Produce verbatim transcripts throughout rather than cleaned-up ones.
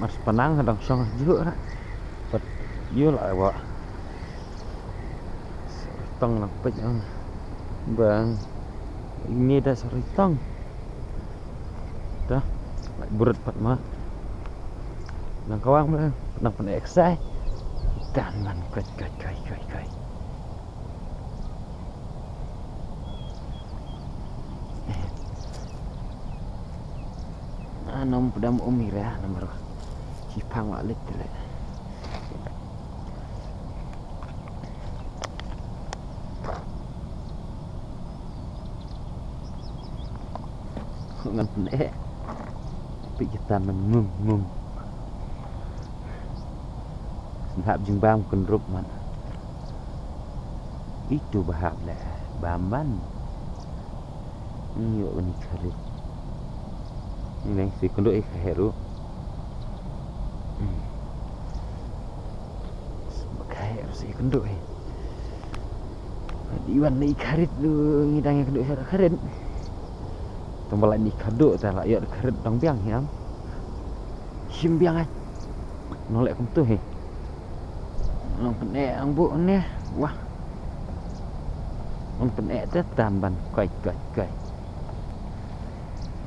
Mar spanang dang shong juh ra. Pat yu la wa. Tong lang pet ang. Bang. Ini dah sori tong. Dah. Lai brut pat ma. Nang kawang ma. Nang pen eksai. Dan man kai kai kai kai kai. Anom pdam um ira namar chipang wa lit le. Ngan ne. Pi kita nang mum mum. Snap jingbam kynrup man. Itu bahap le bam man. Ni yo ni kharit. Ni nang si kynduh i khaheru. Khaheru si kynduh i. Di wan ni kharit lu ngi dang kynduh kharit. Tang bala ni kadu ta la yo kharit dang biang hiam. Shim biang ai. Nolek kum tu hi. Nang pene ang bu ne. Wah. Nang pene te tan ban kai kai kai.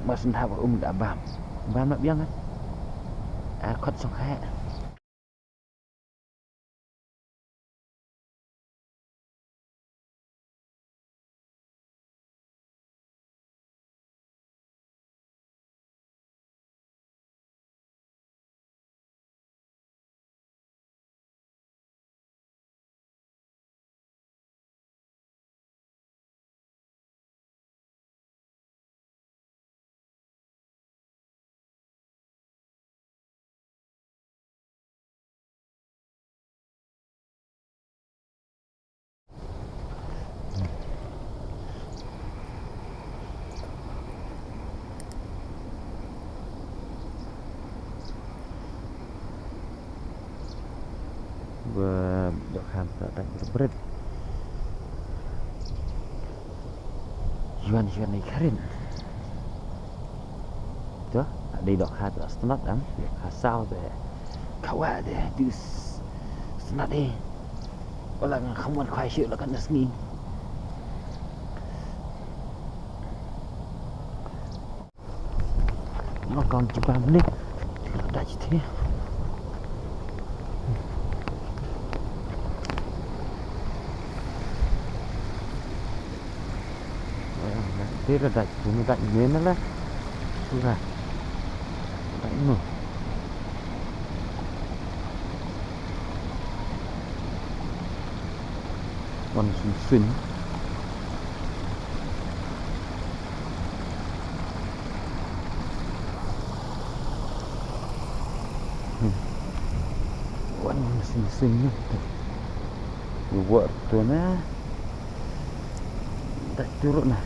Mas ndha ba um da bam. Bam nak biang ai. Ar khot song hai. Ba dok khan ta tak berbret. Yuan yuan ni kharin. Tu, ada dok kha tu stunat am, dok kha sau de. Kawa de dus stunat de. Wala ngan khamwan khwai shu la kan sngi. Nó còn chụp bàn đi. Đã chỉ thế. Thế là đã chúng nó đã nhớ nó là. Sura. Đã nó. Wan sing sing. Hmm. Wan sing sing ni. Buat tu na. Tak turun na.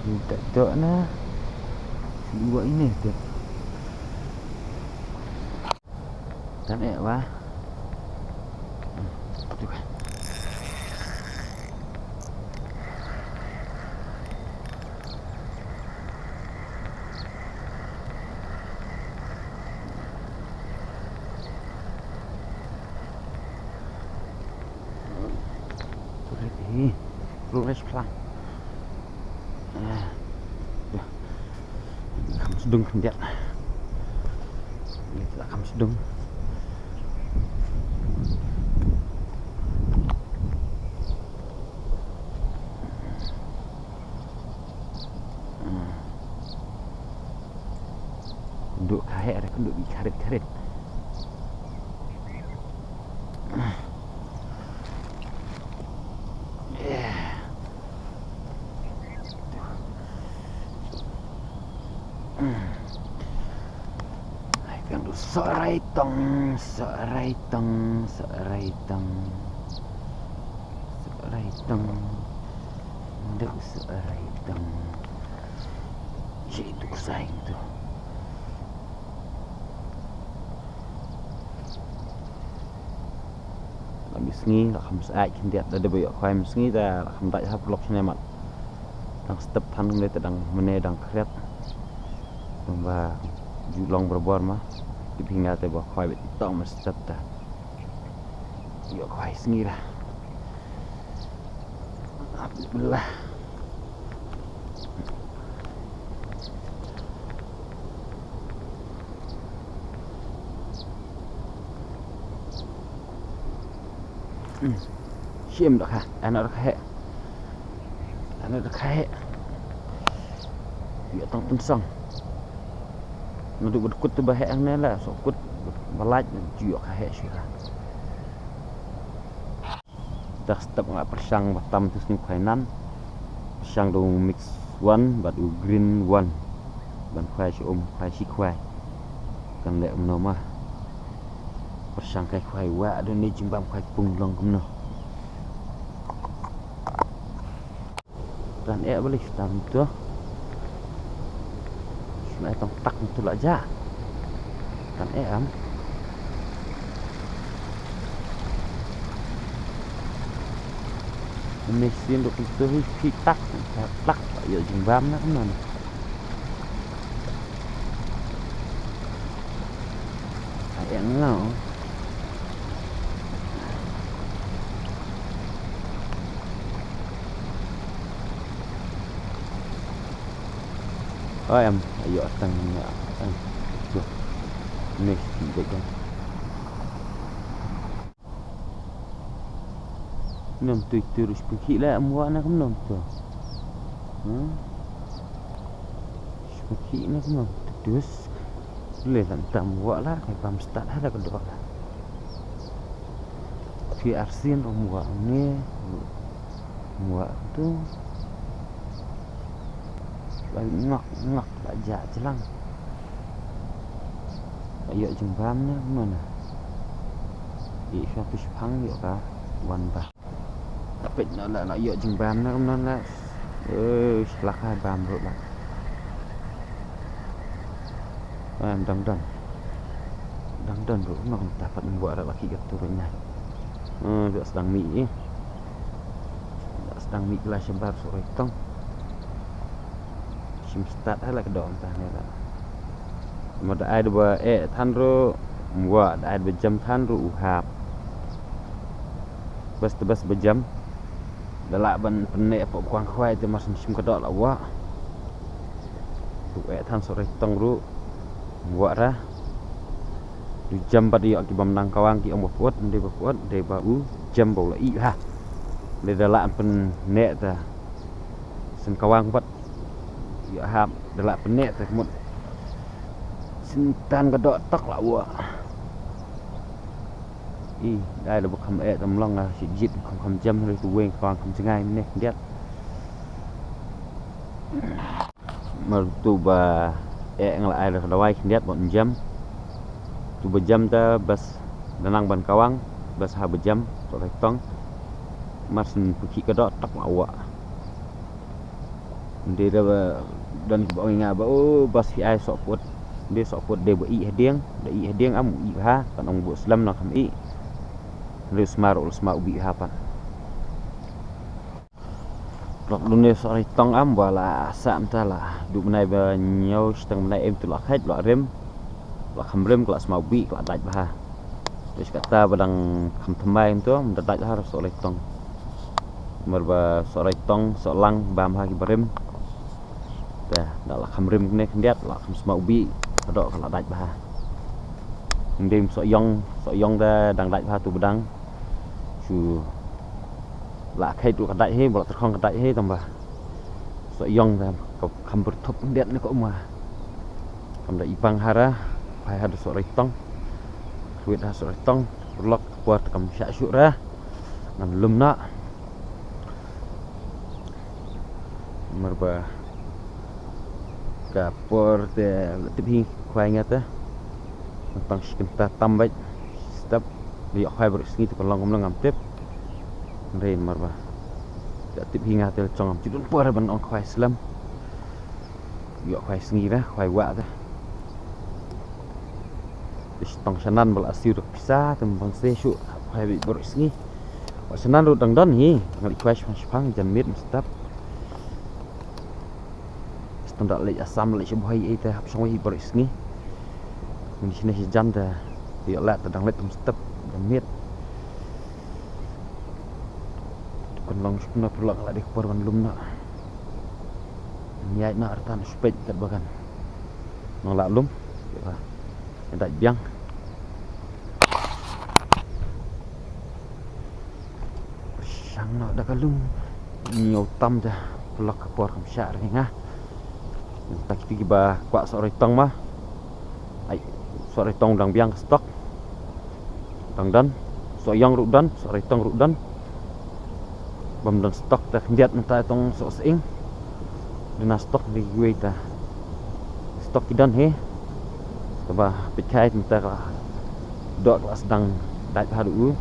Minta tok na. Dua ini tu. Dan eh wah. Tu kan. Turit hi, progress plan. Ah, ya. Kham sdung kham diat. Ni la kham sdung. Hmm. Kynduh khaher, kynduh bi kharit kharit. Ai, kynduh soh rai tong, soh rai tong, soh rai tong. Soh rai tong. Ndu soh rai tong. Shi tu ksai tu. Lam Sngi la kham syaid khyndiat, da dei ba ïoh khwai mynsngi da la kham dait ha paralok shane mat. Dang step than kumne te dang mane dang khriat. Dang ba ju long barabor ma. Tip hi nga te ba khwai bad tong ma step ta. Ïoh khwai sngi da. Alhamdulillah. Hmm. Shim da kha, ano da kha he. Ano da kha he. Ïa tang pynsang. Naduh ba dkut te ba he ang ne la, so kut ba lait ju ïa kha he shu kha. Dah step nga pyrshang ba tam tu sni khwai nan. Pyrshang dong mix one bad u green one. Ban khwai shi um khwai shi khwai. Kan leh kumno ma. Pyrshang kai khwai wa dong ne jingbam khwai pung long kumno. Tan eh balik tan tu. Shna tong tak tu la ja. Tan eh am. Ini sin dok tu hi pi tak tak ïa jingbam na kumno. Ai ngau. Oi em, ayo tang nya tang. Tuh. Ni dek kan. Nom tu tu rus pengki lah am wa na kam nom tu. Hmm. Rus pengki na kam nom tu dus. Le tam tam wa la kai pam start ha la ka dok la. Pi arsin rom wa ne. Wa tu. Ba ngak ngak ba ja jlang. Ba ïoh jingbam ne kumno na. Ïoh sha tu shipang ïoh ka wan ba. Tapit na la la ïoh jingbam ne kumno na. Eh, shlak ha bam ruh ba. Em dang dang. Dang dang ruh kumno kumta pat ngi buat rak laki kat tu ruh nya. Eh, dak sdang mih eh. Dak sdang mih kela shabar soroi tong. Shim start ha la ka dong ta ne la. Ma da ai da ba eh than ruh. Mwa da ai da ba jam than ruh u hap. Bas te bas ba jam. Da lah ban pyneh pop kwang khwai te mar shim ka dok la wa. Tu eh than soroi tong ruh. Mwa ra. Tu jam ba da ïoh ki bam nang kawang ki ong ba put, dei ba put, dei ba u jam ba u la ih ha. Dei da lah pyneh ta. Sen kawang pat. Ïa hap da lah pyneh ta kmut. Sen tan ka dok tok la wa. I dai da ba kham eh tam long a shi jit kham kham jam ri tu weng kawang kham jngai ne khyndiat. Mar tu ba eh nga la ai da dawai khyndiat bot jam. Tu ba jam ta bas da nang ban kawang bas ha ba jam soroi tong. Mar syn pynkhih ka dok tak ma wa. Nde da ba don ki ba ong nga ba o bas hi ai sok put. Nde sok put de ba ih hadiang, da ih hadiang am ih ha, kan ong bu slem na kham ih. Nde smar ul sma u bi ha pan. Lok dune soroi tong am ba la sa am ta la. Du bnai ba ñiew shiteng bnai em tu la khait la rim. La kham rim la sma u bi la dait ba ha. Terus kata ba dang kham thymmai em tu am da dait ba ha soroi tong. Mar ba soroi tong so lang bam ha ki barim. Te da la kham rim kne khyndiat la kham sma u bi. Ka dok ka la dait ba ha. Ndim so yong so yong da dang dait ba ha tu ba dang. Shu la khait ruh ka dait hi ba la tyrkhong ka dait hi tang ba. So yong da ka kham byrthup ndiat ne ko ma. Kam da i pang hara phai ha da soroi tong. Khwit ha soroi tong. Lok por kam sha shu ra. Ngan lum na. Mar ba ka por te la tip hi khwai nga te. Tang shi kynta tam bait step. Ïoh khwai baroh sngi te ka long kam long ngam tip. Re mar ba ka tip hi nga te la chong am chidun por ban ong khwai slem. Ïoh khwai sngi ra khwai wa te. Te shi tong shanan ba la siu da pisa te bang se shu khwai bait baroh sngi. Sa nan ruh dang don hi, nga leit khwai shipang shipang, jan miet mynstep. Step da leit Assam, leit sha Bhoi, ei te hap shong wei hi baroh sngi. Mynta shane shi jan te, ïoh leh te dang leit mynstep, jan miet. Te kan long shipang na pyrlok la dei por ban lum na. Ngi ai na artan spek kat ba kan. Nong la lum. Ïa, ïa dait biang. Shang noh da ka lum. Ñiew tam da. Pyrlok ka por kam shah ri nga. Ta kiti kiba kwah soh roi tong ma. Ai, soh roi tong dang biang ka stock. Dang don, soh ïong ruh don, soh roi tong ruh don. Bym don stock te khyndiat mynta tong soh sying. Duna stock di wei ta. Stock ki don hi. Kaba peit khai mynta ka doh ka la sdang dait bha ruh.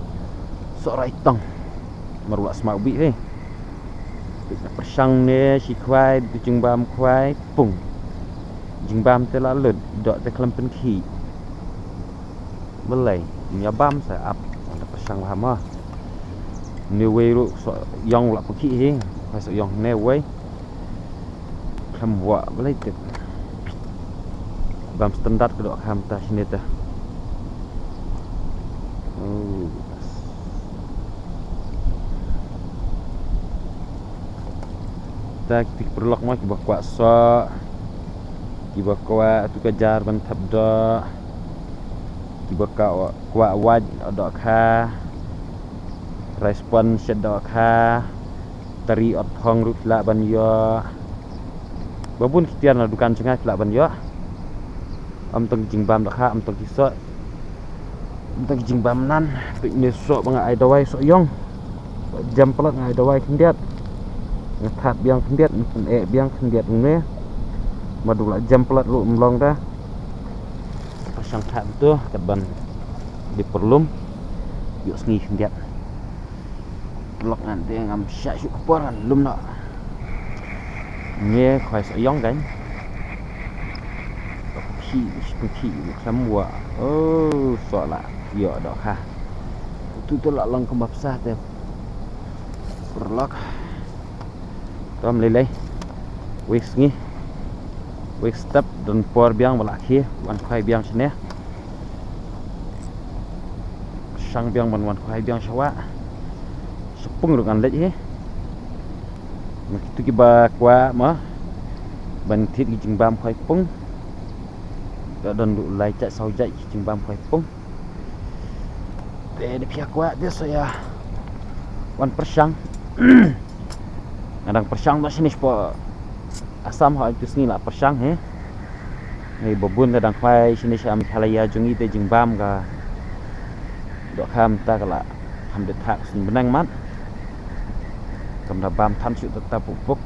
Soh roi tong. Mar la sma u bih hi. Pyrshang ne shi khwai, tu jingbam khwai pung. Jingbam te la lut, doh te khlem pynkhih. Balei, ïa bam sa ap, da pyrshang bha ma. Ne wei ruh soh ïong la pynkhih hi, khwai soh ïong ne wei. Khlem wah balei te. Bam standard ka doh kham ta shane ta. Oh. Ta kiti ki pyrlok ma kiba kwah soh, kiba kwah atu ka jar ban thep doh, kiba kwah, kwah wait dohkha, rice pan shet dohkha, tari ot phong ruh phi lah ban ïoh. Ba bun ki tiar na dukan jong nga phi lah ban ïoh. Ym tang ki jingbam dohkha, ym tang ki soh. Ym tang ki jingbam nan, peit ne soh ba nga ai dawai soh ïong. Jem palat nga ai dawai khyndiat. Nga thad biang khyndiat, nga pyneh biang khyndiat ne. Madu la jem palat ruh ym long da. Pyrshang thad tu, kat ban dei pyrlum. Ïoh sngi khyndiat. Lok ngan te ngam shah shuh ka por ngan lum noh. Ngi khwai soh ïong kan. Phi, phi, phi, khlem wah. Oh, soh la. Ïoh dohkha. Tu tu la long kumba pisa te. Pyrlok. Tom lei lei. Wei sngi. Wei step don por biang ba la khie. Wan khwai biang shane. Shang biang ban wan khwai biang sha wah. Sha pung ruh ngan leit hi. Ngi kitu kiba kwah ma ban thied ki jingbam khwai pung. Da don ruh lai jait saw jait ki jingbam khwai pung. Te da phi kwah te sa ïa wan pyrshang. Nga dang pyrshang ba shane shapoh Assam ha, tu sngi la pyrshang hi. Ngi ba bun te dang khwai shane sha Meghalaya jong ngi te jingbam ka dohkha mynta ka la kham dei thak sun bneng mat. Kam da bam than shuh ta ta puk puk.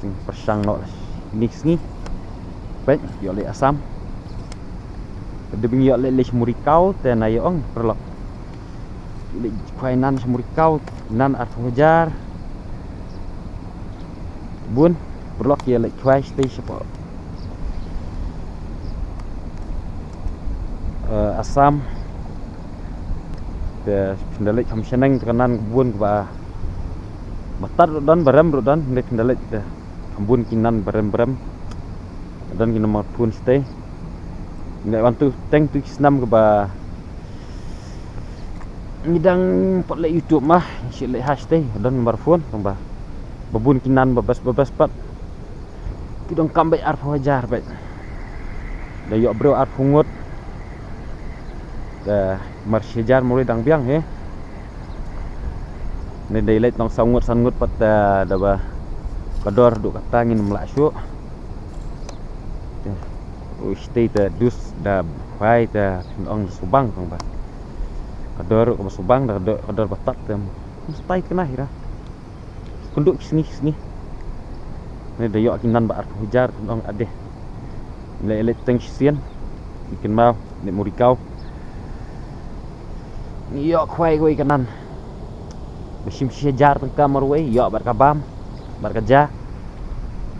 Jingpyrshang noh la shane sngi. Peit ïoh leit Assam. Te dei ba ngi ïoh leit leit Murikau te na ïa ong pyrlok. Leit khwai nan sha Murikau, nan arphew hajar. Bun, pyrlok ïa leit khwai shatei shapoh. Eh, Assam. Te phin da leit kham shaneng te ka nan ka bun kaba. Ba tad ruh don, ba rem ruh don, phin da leit te. Kham bun ki nan ba rem ba rem. Don ki namar phone shatei. Ngi wan tu teng tu ki snam kaba ngi dang pat leh YouTube ma, ngi shu leh hash te, don namar phone tang ba. Ba bun ki nan ba best ba best pat. Ki dang kam beit arphew hajar beit. Da ïoh briew arphew ngut. Da mar shi hajar muroi dang biang hi. Ne dei leit tang saw ngut san ngut pat, eh, da ba ka dor duh kata ngin ym lah shuh. Te, u shatei te dus da khwai te phin ong subang tang ba. Ka dor ruh kaba subang da ka dor, ka dor ba tad te. Mesti kena hi ra. Kynduh ki sngi ki sngi. Ne da ïoh ki nan ba arphew hajar phin ong ade. Leh leh teng shisien. Ki kynmaw ne Murikau. Ngi ïoh khwai kawei ka nan. Ba shim shi hajar tyngka marwei, ïoh bad ka bam, bad ka ja.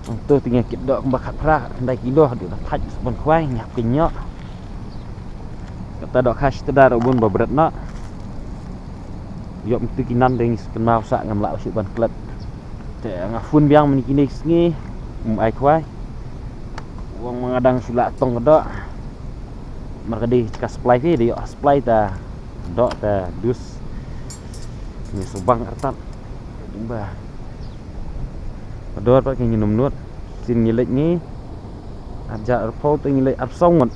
Hangto te ngi kit doh kumba khatphra khatkhyndai kilo, haduh da thait shu ban khwai, ngi hap kynñioh. Ka Ta doh khash ta da bun ba bret na. Yok mtu ki nan deng kynmaw sa ngam lah shu ban klet. Te nga phone biang mynne kine sngi, um ai khwai. Wang ma nga dang shu lah tong ka doh. Mar ka dei ka supply phi dei yok supply ta doh ta dus. Ni subang artat. Ba. Ka dor pat ka ngi num nut. Sin ngi leit ngi. Hajar arphew te ngi leit arphew saw ngut.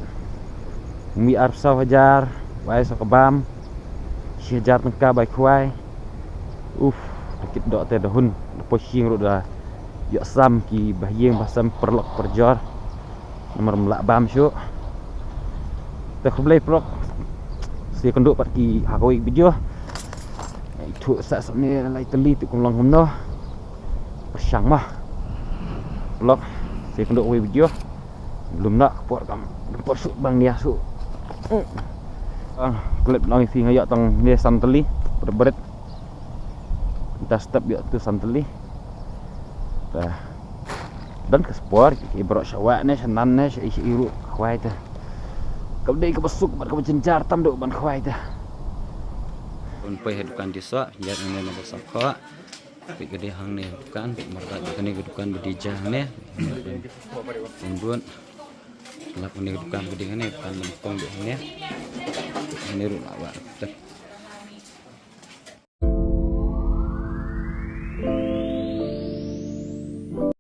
Mi arphew saw hajar. Bai sa ka bam. Shi hajar tyngka bai khwai. Uf, ta kit doh te da hun. Da po shing ruh da. Yok sam ki ba hieng ba sam perlok perjor. Namar mlak bam shu. Te khublei prok. Si kynduh pat ki ha kawei video. Itu sa sa ni lai teli tu kumlong kumno. Persang mah. Prok. Si kynduh kawei video. Belum nak por kam. Por su bang nia su. Ang klip nang isi ngayok tang ni santeli. Berberet. Kita step yok tu santeli. Dah. Dan ka spor ki bro shawa ne shanan ne sha iru khwai ta. Ka dei ka basuk bad ka bajenjar tam dok ban khwai ta. Un poi ha dukan di sok, jar ne na basok kho. Pik ka dei hang ne dukan, pik marda ka ne ka dukan ba di ja hang ne. Un bun. Lap ne ka dukan ka dei hang ne, dukan lem kong dei hang ne. Hang ne ru la wa.